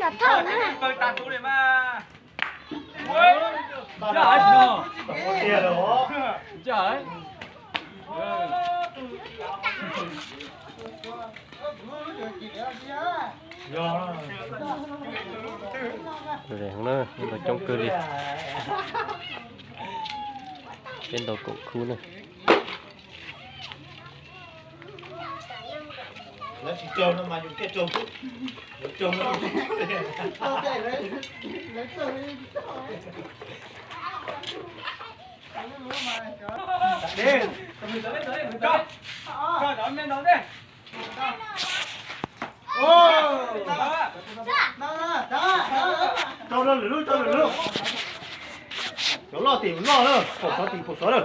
Pawg tas tus li mas. Ntsia hais no. Ntsia hais. Coob kawg li. Peb ntaus kaum khub na. Lawv tsis raug no mas yus thiaj raug xwb. Lawv raug no. Rau lwm lub, rau lwm lub. Cov loj tim loj na, pom xov tim pom xov na.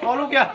Ob lub kiag.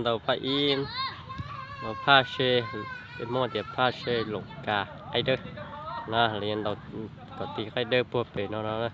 Ntaus phaj ib, ntaus phaj se, peb Hmoob tias phaj se Loos Kas qaib dawb na, lawv yuav ntaus kom tig qaib dawb puag pem no no na.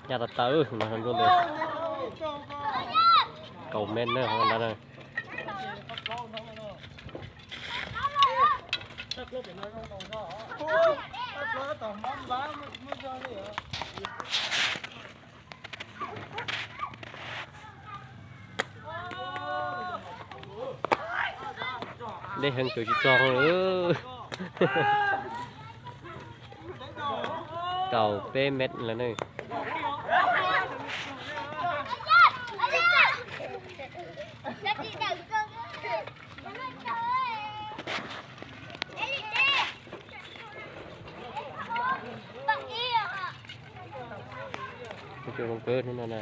Nyaj tau tau no nruab ntws kaum mev na, ho ntawd na. Dej heev, tsuas tsis txog lawm. Kaum peb mev lawm ne. Kuv cov zoo kawg hnub no na.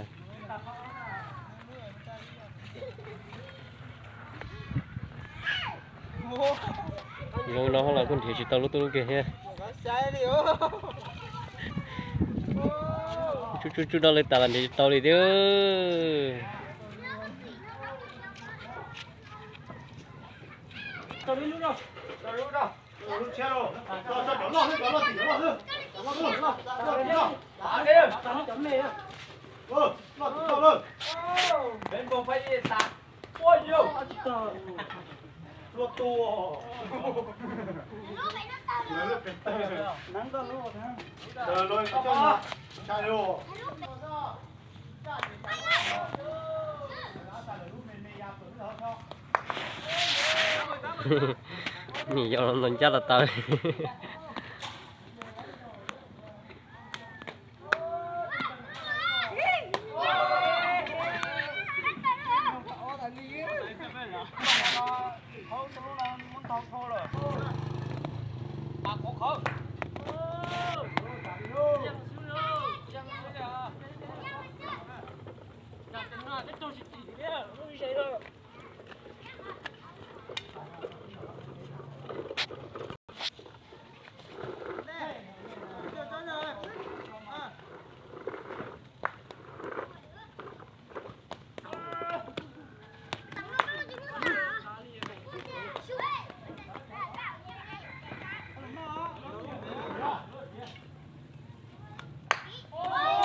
Zoo no los kuj nrhiav tsis tau lub tub lub kiag thiab. Tsuj tsuj tsuj doj lawm tas los nrhiav tsis tau li thiab. Nim yog los ntxov ncaj tas tas.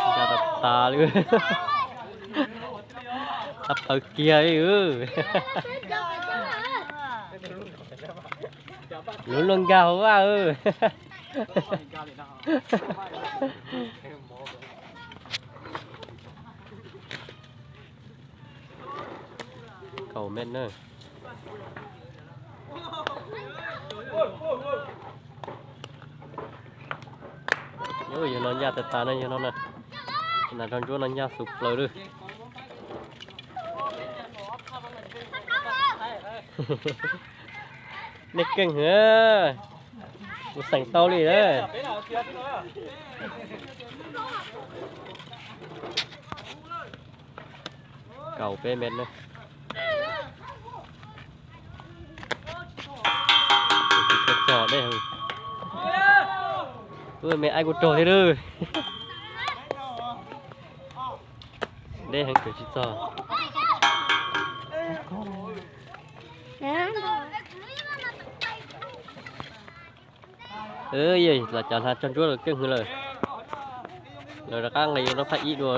Ncaj tas tas li. Txhaj plaws kiag li. Lub luaj nkag hauv vaj. Kaum mev na. Yog no ncaj tas tas na, yog no na. Nas tso ntsuab no ncaj xus plaws lawm. Nej keej heev, kuv xeem tau li lawm. Kaum peb mev na. Txog dej heev. Wb me aib kuj raug thiab lawm. Deb heev, tsuas tsis txog. Yog los cov hnav tso ntsuab lawm keej hwv lawm. Lawv rov qab nqis rau phab ib dua.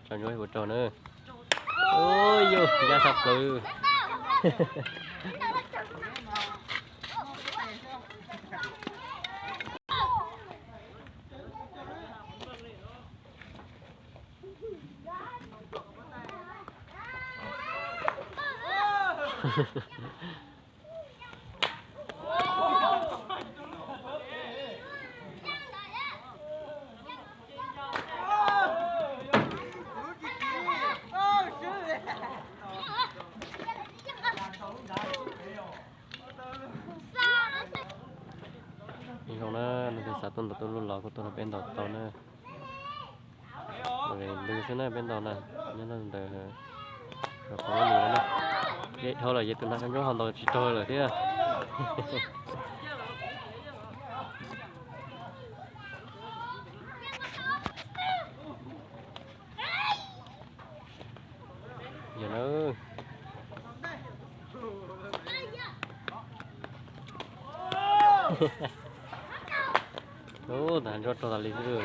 Tso ntsuab kuv raug na. Ua yus ncaj tshaj plaws. Ib zaug na, leej twg xav tuaj ntaus tuaj lub los kuj tuaj nrog peb ntaus tau na. Ntws xwb na, peb ntaus na, nyob ntawd rau qhov lub nws na. Dej dhau lawm ces tus nas sab ntsuab ho ntaus tsis raug lawm thiab. Yog na. Ub, tas nroj rog tas li xwb.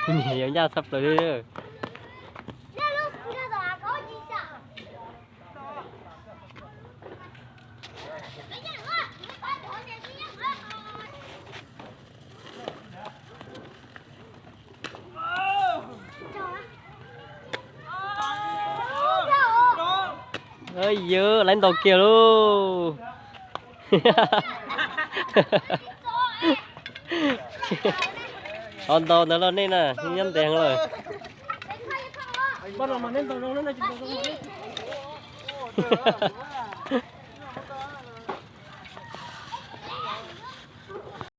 Niam yuav ncaj tshaj plaws li. Yog lawv ntaus kiag lauj. Ho ntaus ntawd los nej na, nyob ntev heev lawm.